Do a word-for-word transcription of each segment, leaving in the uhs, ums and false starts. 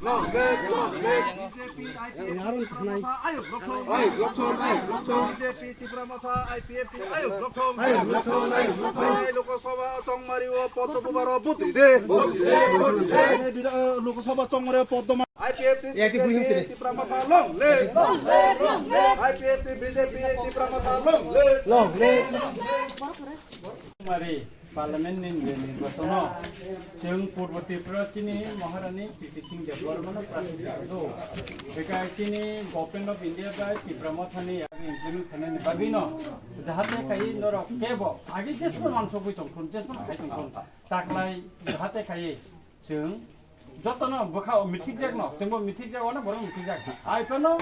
Long live, long live. B J P, I P F T, Tipra Motha, ayuk rok thung. Ayuk rok thung, ayuk rok thung. B J P, Tipra Motha, I P F T, ayuk rok thung. Ayuk rok thung, ayuk rok thung. Tini Lok Sabha chongmari o Poddo Bubar o vote ride. Vote ride, vote ride. Tini Bidha-, eh, Lok Sabha chongmari o Poddo ma-, I P F T, Tipra Motha, long live. Long live, long live. I P F T, B J P, Tipra Motha, long live. Long live. Mari Parliament ni nirbachano chwng Purbo Tripura chini Maharani Kriti Singh Debbarmano prarthi khlaio. Bekai chini Government of India bai Tipra Mothani implement khainani bagwino jahate khai norok kebo agi jesman mansogwi tongthun, jesman khai tongthun, taklai jahate khai chwng jotono bwkha o mithikjakno, chwngbo mithikjak, ono borok mithikjak. Ai phano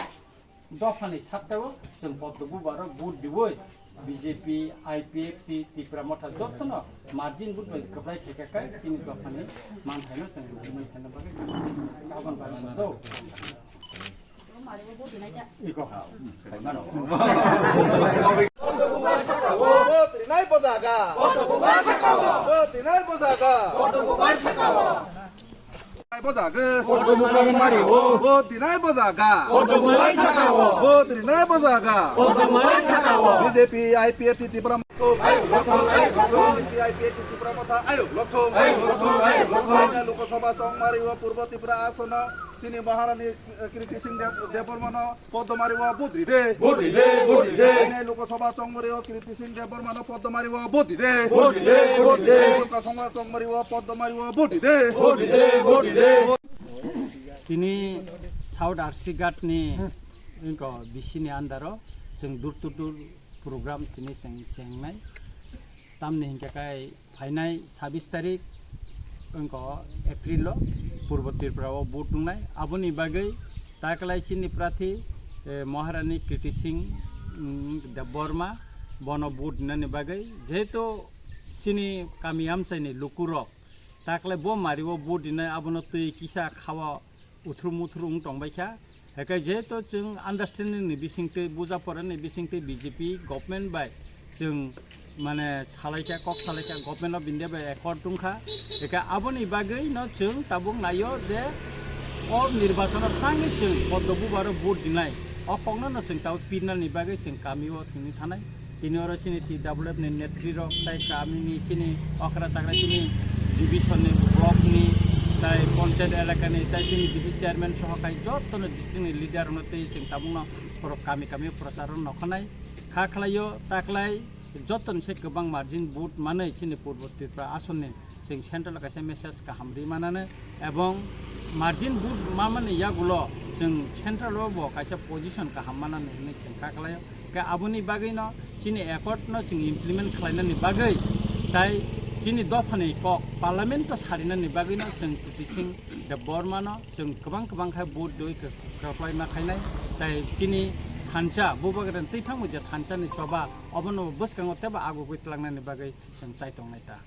dophani sattao chwng Poddo Bubar o vote diwi B J P, I P F T, Tipra Motha jotono margin vote bai kwplai khaikha khe chini dophani manthaino chwng rwui manthaino bagwi kabon bagwi do. Iko ha, khaimano. Vote rinai bo jaga. Vote rinai bo jaga. Rinai bo jaga. Vote rinai bo jaga. Vote rinai bo jaga. B J P, I P F T, Tipra Motha. B J P, I P F T, Tipra Motha. Ayuk rok thung. Ayuk rok thung, ayuk rok thung. Lok Sabha chongmari o Purbo Tripura asono chini Maharani, eh, Kriti Singh Deb-, Debbarmano Poddo mari o vote ride. Vote ride, vote ride. Ene Lok Sabha chongmari o Kriti Singh Debbarmano Poddo mari o vote ride. Vote ride, vote ride. Lok Sabha chongmari o Poddo mari o vote ride. Vote ride, vote ride. Tini South R C Ghat ni wngkha B C ni under o chwng door to door program tini chwng chengnai. Tamni hinkhe kai phainai sabis tarik wngkha April o Purbo Tripura o vote wngnai. Aboni bagwi taklai chini prarthi, eh, Maharani Kriti Singh, mm, Debbarma bono vote wngnani bagwi, jehetu chini kami amchaini lukurok taklai bo mari o vote wngnai, abono twi kisa khawa uthru muthru wng tongbaikha. Haikhai jehetu chwng understanding ni bisingtwi, buja pora ni bisingtwi B J P government bai chwng mane salaikha, kok salaikha, Government of India bai accord tongkha. Haikhai aboni bagwi no chwng tabuk naio je o nirbachon o thangwi chwng Poddo Bubar o vote rinai. O kokno no chwng tabuk pirnani bagwi chwng kami o tini thanai. Tini oro chini T W F ni netri rok, tai kami ni chini okra chakra chini division ni, block ni, tai panchayat elaka ni, tai chini V C chairman soho kai joto no district ni leader rok no tei chwng tabuk no borok kami kami prochar o nokhanai kha khlaio, taklai joto ni se kwbang margin vote manwi chini Purbo Tripura ason ni chwng central o kaisa message kaham ri manano, ebong margin vote mamani yagulo chwng central o bo kaisa position kaham manano hinwi chwng kha khlaio. Khe aboni bagwi no chini accord no chwng implement khlainani bagwi, tai chini dophani kok parliament o sarinani bagwi no chwng Kriti Singh Debbarma no chwng kwbang kwbang khai vote doi kwplai ma khainai, tai chini thansa Bubagra twi thangwi je thansa ni choba obono bwskango teibo agugwi tlangnani bagwi chwng chai tongnai ta.